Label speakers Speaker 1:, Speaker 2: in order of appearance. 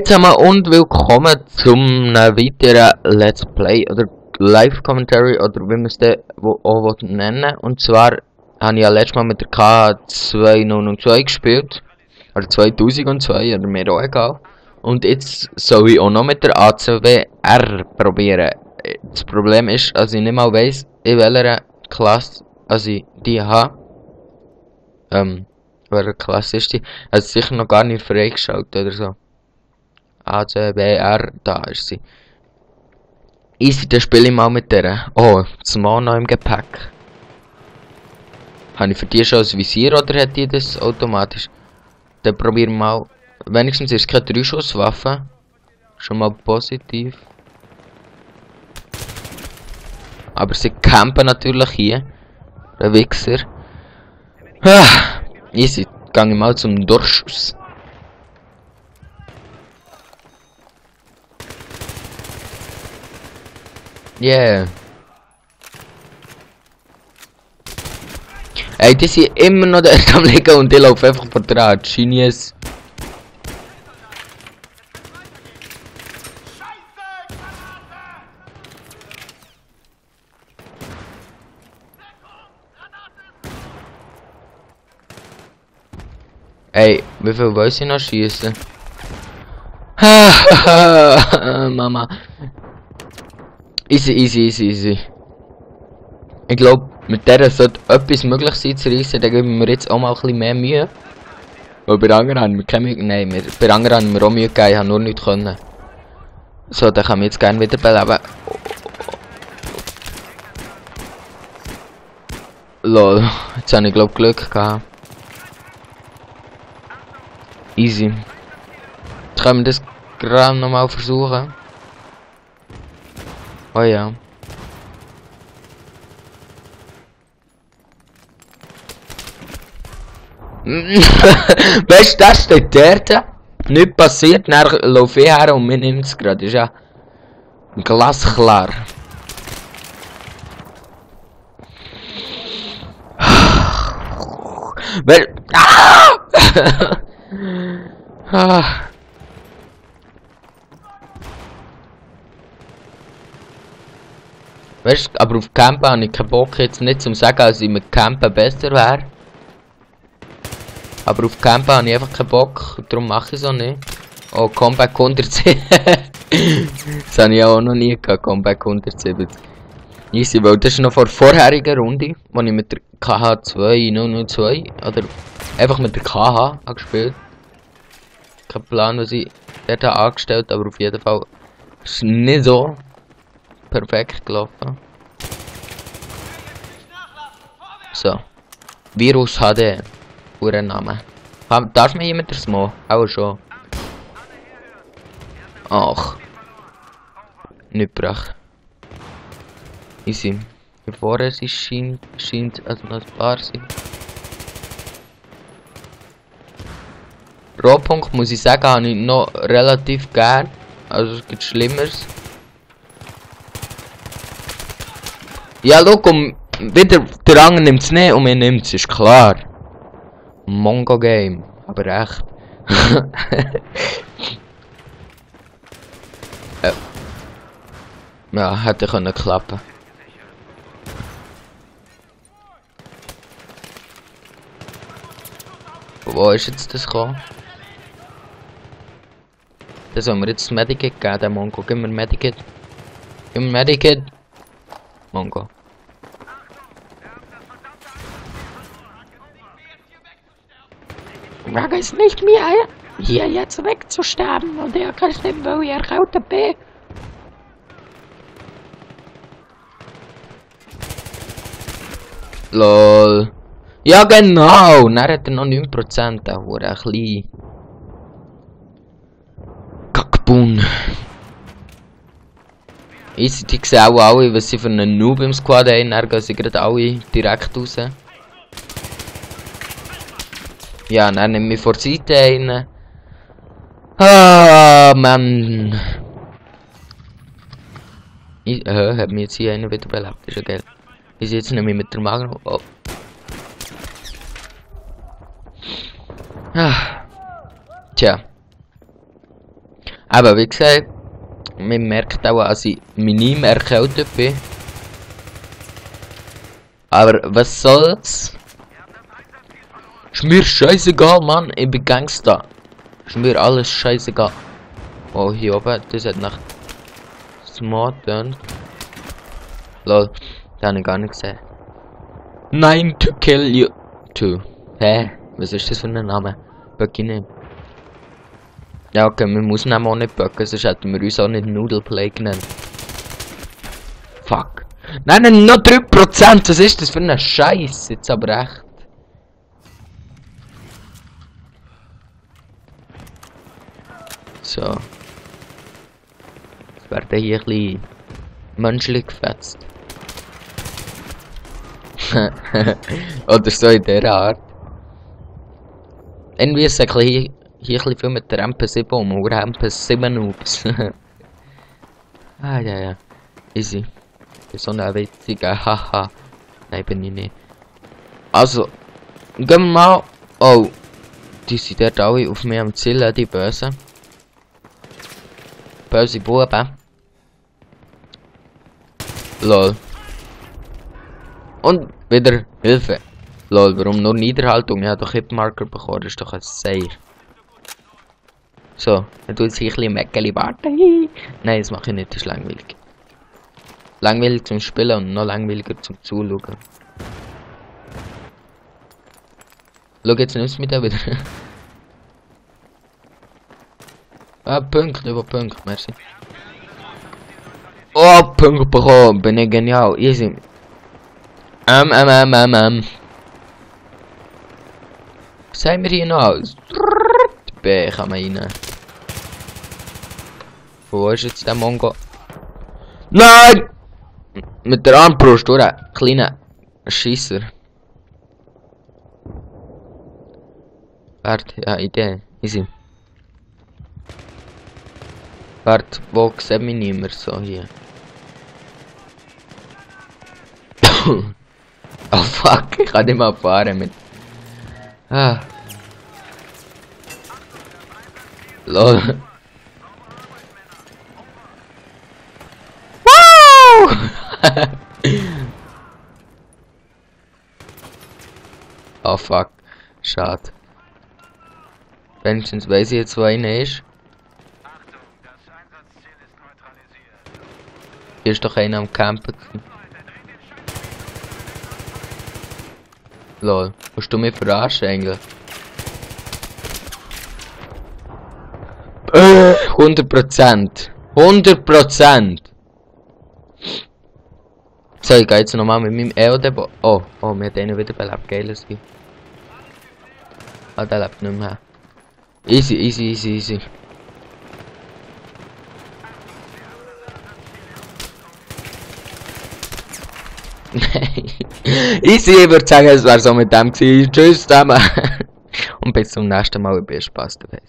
Speaker 1: Hey zusammen und willkommen zum weiteren Let's Play oder Live-Commentary oder wie man es auch nennen will. Und zwar habe ich ja letztes Mal mit der K2002 gespielt. Oder 2002, oder mir auch egal. Und jetzt soll ich auch noch mit der ACWR probieren. Das Problem ist, dass ich nicht mal weiss, in welcher Klasse ich die habe. Welche Klasse ist die? Also sicher noch gar nicht freigeschaltet oder so. ACWR, da ist sie. Easy, dann spiele ich mal mit der. Oh, das Mann noch im Gepäck. Habe ich für die schon ein Visier oder hat die das automatisch? Dann probieren wir mal. Wenigstens ist es keine 3-Schuss-Waffe. Schon mal positiv. Aber sie campen natürlich hier. Der Wichser. Easy, gehe ich mal zum Durchschuss. Yeah. Ey, die sind immer noch dort am liegen und die laufen einfach vor dran. Genius. Ey, wie viel weiß ich noch schießen? Mama. Easy, easy, easy, easy. Ich glaube, mit der sollte etwas möglich sein zu reissen, dann geben wir jetzt auch mal ein bisschen mehr Mühe. Weil bei anderen haben wir keine Mühe, nein, bei anderen haben wir auch Mühe gegeben, ich habe nur nichts können. So, dann kann ich jetzt gerne wieder beleben. Lol, jetzt habe ich glaube Glück gehabt. Easy. Jetzt können wir das gerade nochmal versuchen. Oh ja. Weißt du, das steht dort. Nichts passiert, dann laufe ich her und mir nimmt es gerade. Ist ja glasklar. Weißt du, aber auf Campen habe ich keinen Bock jetzt nicht zum sagen, dass ich mit Campen besser wäre. Aber auf Campen habe ich einfach keinen Bock, darum mache ich es auch nicht. Oh, Comeback 110. Das habe ich auch noch nie gehabt, Comeback 170. Easy, weil das ist noch vor der vorherigen Runde, wo ich mit der KH2002 oder einfach mit der KH habe gespielt. Kein Plan, was ich dort habe angestellt, aber auf jeden Fall ist es nicht so perfekt gelaufen. So. Virus HD. Name. Darf man hier mit der Smo? Auch schon. Ach. Nicht brach. Easy. Hier vorne scheint also noch ein paar sein. Rohpunkt muss ich sagen, habe ich noch relativ gern. Also es gibt Schlimmeres. Ja, look, wieder der Rang nimmt es nicht und mir nimmt es, ist klar. Mongo Game, aber echt. Ja, hätte können klappen. Wo ist jetzt das gekommen? Da sollen wir jetzt das Medikit geben, der Mongo. Gib mir Medikit. Gib mir Medikit. Mongo. Ich wage es nicht mehr, hier jetzt wegzusterben und er kann es nicht, weil ich erkältet bin. Lol. Ja genau, dann hat er noch 9%, der Hure, ein klein. Kackbun. Easy, die sehen auch alle, was sie für einen Noob im Squad haben, dann gehen sie gerade alle direkt raus. Ja, dann nehme ich vor die Seite rein. Ah, Mann. Hat mich jetzt hier einer wieder belebt, ist ja geil. Ist jetzt nämlich mit der Magen. Oh. Ah. Tja. Aber wie gesagt, man merkt auch, dass ich minim erkältet bin. Aber was soll's? Ist mir scheißegal, Mann, ich bin Gangster. Ist mir alles scheißegal. Oh, hier oben, das hat nach Smart done. Lol, das habe ich gar nicht gesehen. 9 to kill you. 2. Hä? Was ist das für ein Name? Böcki nicht. Ja, okay, wir müssen auch nicht böcken, sonst hätten wir uns auch nicht Noodleplay genannt. Fuck. Nein, nein, noch 3%! Was ist das für ein Scheiß? Jetzt aber echt. So. Jetzt werden hier ein bisschen menschlich gefetzt. Oder so in dieser Art. Irgendwie ist es hier ein bisschen viel mit der MP7 oder MP7 Noobs. Ah, ja. Easy. So eine witzige, haha. Nein, bin ich nicht. Also, gehen wir mal. Oh, die sind dort alle auf mich am Zielen, die Bösen. Böse Buben. Lol. Und wieder Hilfe. Lol, warum nur Niederhaltung? Ich habe doch Hitmarker bekommen, das ist doch ein Seier. So, dann tut sich ein bisschen Mäckeli warten. Nein, das mache ich nicht, das ist langweilig. Langweilig zum Spielen und noch langweiliger zum Zuschauen. Schau, jetzt nimmst du mich da wieder. Ah, Punkt, über Punkt, merci. Oh, Punkt bekommen, bin ich genial, easy. Was haben wir hier noch? B kann man rein. Wo ist jetzt der Mongo? Nein! Mit der Armbrust, oder? Kleiner Schisser. Warte, ja, Idee. Easy. Warte, wo sieht mich nicht mehr so hier? Oh fuck, ich kann nicht mal fahren mit. Ah. Lol. Woo! Oh fuck, schade. Wenigstens weiß ich jetzt, wo einer ist. Hier ist doch einer am Campen. Lol, musst du mich verarschen eigentlich? 100%! 100%! So, ich gehe jetzt nochmal mit meinem EOD-Bo. Oh, wir haben den wieder belebt. Geiles Ding. Ah, der lebt nicht mehr. Easy. Easy, ich würde sagen, es wäre so mit dem gewesen. Tschüss zusammen. Und bis zum nächsten Mal. Ich bin Spaß dabei.